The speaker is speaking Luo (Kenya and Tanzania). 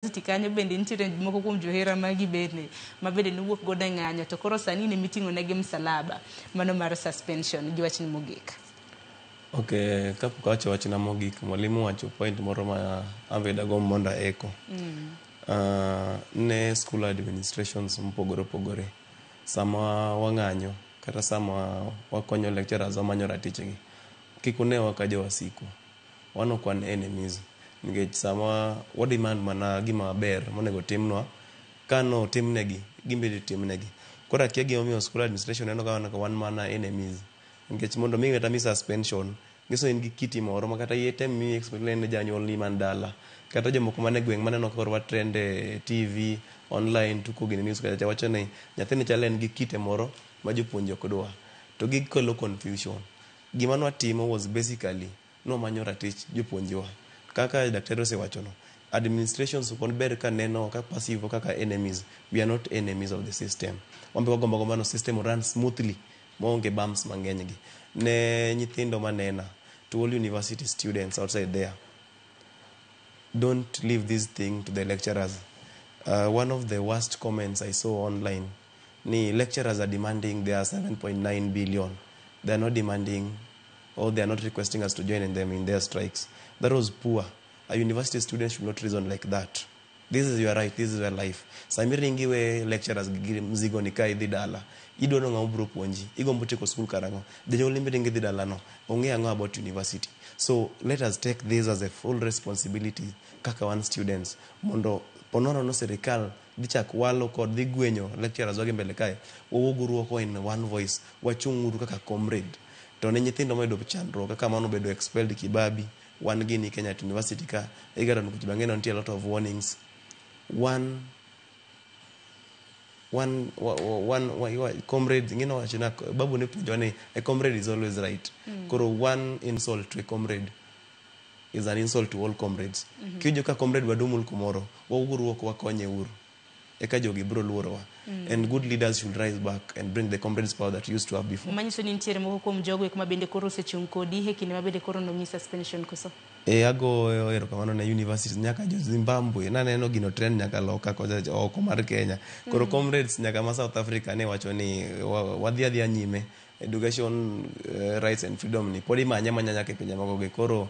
University kanyo bende nitiere moko kuom johera magi bende ma bende nowuok godo e ng'anyo, to koro sani in emiting'o negi msalaba mano mar suspension gi wachni mogik. Ok, kapok awacho wachna mogik, mwalimu owacho point moro ma anbe dagomb mondo aeko. Ne school administrations mopogore opogore, sama wang'anyo kata sama wakonyo lecturers wamanyo ratichgi, kik unewa ka jowasiku. Wan ok wan enemies nikech sama wa demand mana gima ber monego timnwa, ka notimnegi, gin bende timnegi. Koro akia gimomiyo school administration neno ka wan mana enemies. Nikech mondo mi kata mi suspension, nyiso ni in gi kiti moro ma kata item mi explain ne janyuolni man dala. Kata jomoko man e gweng' maneno ka koro wa trend e TV, online, tuko gini news kacha wacho ni nyathini chal en gi kite moro ma jopuonje ok dwa. To gikelo confusion. Gima nwatimo was basically nwamanyo ratich jopuonjewa. Kaka daktari osewachono, administrations ok ber ka neno ka perceive kaka enemies. We are not enemies of the system. Wan be wagombo agomba ni system run smoothly maonge bumps mang'eny gi. Ne nyithindo manena, to all university students outside there, don't leave this thing to the lecturers. One of the worst comments I saw online ni lecturers are demanding their 7.9 billion. They are not demanding or they are not requesting us to join in them in their strikes. That was poor. A university student should not reason like that. This is your right, this is your life. Sami ringi we lecturers gi mzigo ni ka idhi dala. Idwa no ng'ama biro puonji. Igombo tieko school karang'o. Janyuol ni ringi dhi dala no. Ong'e ang'o about university. So let us take this as a full responsibility kaka wan students mondo ponono no sirikal dhi chak walo kod dhi gwenyo lecturers wagi mbele kae, wawuoguru oko in one voice, wachung' uru kaka comrade. To ne nyithindo moyudo chandruok kaka mano bedo expelled Kibabi, wan gini Kenyatta University ka, Egerton kucha bang'e nitie a lot of warnings. One comrade ng'ino wacho na babu ne puonjowa ni a comrade is always right. Koro one insult to a comrade is an insult to all comrades. Kiwinjo ka comrade wadu mul kumoro, wawuoguru oko wakonye uru. Eka jogi biro luorowa. And good leaders should rise back and bring the comrades power that we used to have before. Manyiso ni nitiere moko kuom jogo eko ma bende koro osechung' kodi e kinde ma bende koro nomi suspension koso? E agoyo erokamano ne universities nyaka jo Zimbabwe naneno gino trend nyaka loka kocha oko mar Kenya. Koro comrades nyaka ma South Africa ne wacho ni wadhi adhiya nyime education, rights and freedom ni pod imanye amanya nyaka e pinje moko gi koro.